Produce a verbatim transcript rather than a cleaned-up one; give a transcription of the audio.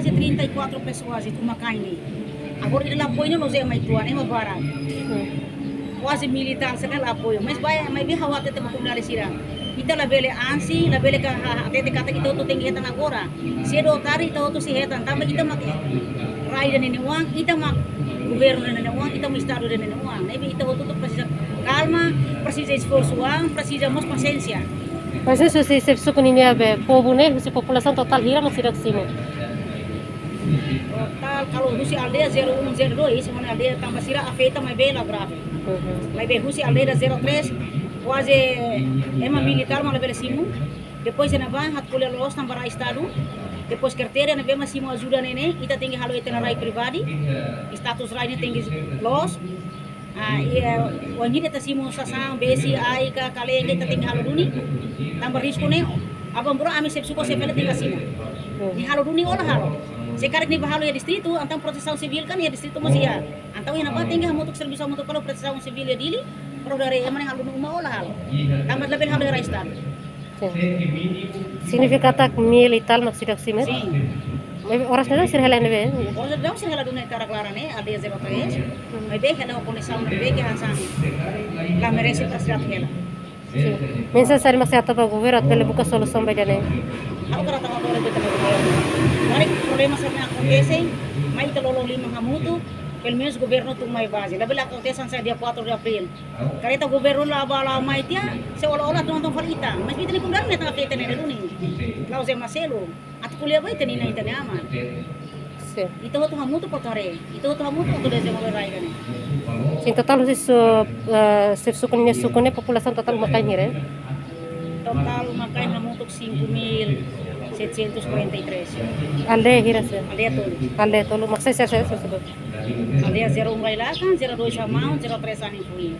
Quase trinta e quatro pessoas, itu makai ne'e. Agora ida la apoiu ne'e lojea mai tuan, ema barak. Hmm. Kuaze militár sira la apoiu. Mas bainhira, maibé ha'u hatete ba komunidade sira. Ita labele ansi, labele ka ha-, hatete katak ita hotu tenke hetan agora. Sedu ou tarde ita hotu sei hetan, tanba ita mak rai ida-ne'e nia oan, ita mak governu ida-ne'e nia oan, ita mak estadu ida-ne'e nia oan. Ne'ebé ita hotu presiza kalma, presiza esforsu oan, presiza mós pasiénsia. Mas husi xefe suku ninia be povu ne'e, husi populasaun totál hira mak seidauk simu? Totál, kalau husi aldeia zero um, zero dois, ida-ne'e aldeia tanba sira afeta maibé la grave. Mhm. Maibé husi aldeia zero três, kuaze ema militár mak labele simu. Depois iha ne'ebá, ha'u ko'alia loos tanba rai estadu. Depois kritéria ne'ebé mak simu ajuda ne'e, ita tenke halo iha ita-nia rai privadu. Status rai ne'e tenke loos. Ah, iha, wainhira ita simu sasán, besi, ai ka, kale ka, ita tenke halo duni. Tanba risku ne'e, aban-bainrua ami xefe suku, xefe aldeia tenke asina. Nia halo duni ou la halo. Se karik nia bá halo iha distritu, entaun Protesaun Sivíl kan iha distritu mós iha. Entaun iha ne'ebá tenke hamutuk servisu hamutuk, kalau Protesaun Sivíl iha Dili, para haree ema ne'e halo duni uma ou la halo. Tanba labele halo iha rai estadu. Sin. Signifika katak mil e tal mak seidauk simu? Sin. Maibé oras ne'e daudaun sira hela ne'ebé? Oras ne'e daudaun sira hela duni iha Karaklaran ne'e, aldeia zero três. Hmm. Maibé hela ho kondisaun ne'ebé ke hanesan la merese para sira atu hela. Sin. Mensajen saida mak sei hato'o ba governu atu bele buka solusaun ba ida-ne'e? Ha'u hakarak hato'o ba governu. Karik problema sira-ne'e akontese, mai ita lolo liman hamutuk, pelumenus governu tun mai baze. Labele akontese hanesan dia quatro de abril. Kareta governu la bá la mai tiha, seolah-olah tonton fali ita. Mas ita-nia komunidade ne'e tanga fete ne'e duni. Lau zema selu. Atu ko'alia ba ita-nia inan, ita-nia aman. Sin. Ita hotu hamutuk atu haree. Ita hotu hamutuk atu dezenvolve rai ida-ne'e. Sin, totál husi su-, eh, xefe suku ninia suku ne'e populasaun totál uma-kain hira? Totál uma-kain hamutuk cinco mil setecentos e quarenta e três. Aldeia hira, sin? Aldeia tolu. Aldeia tolu, mak sai sira, sira, sira, sira. Aldeia zero um Railakan, zero dois Hamão, zero três Aninfuin.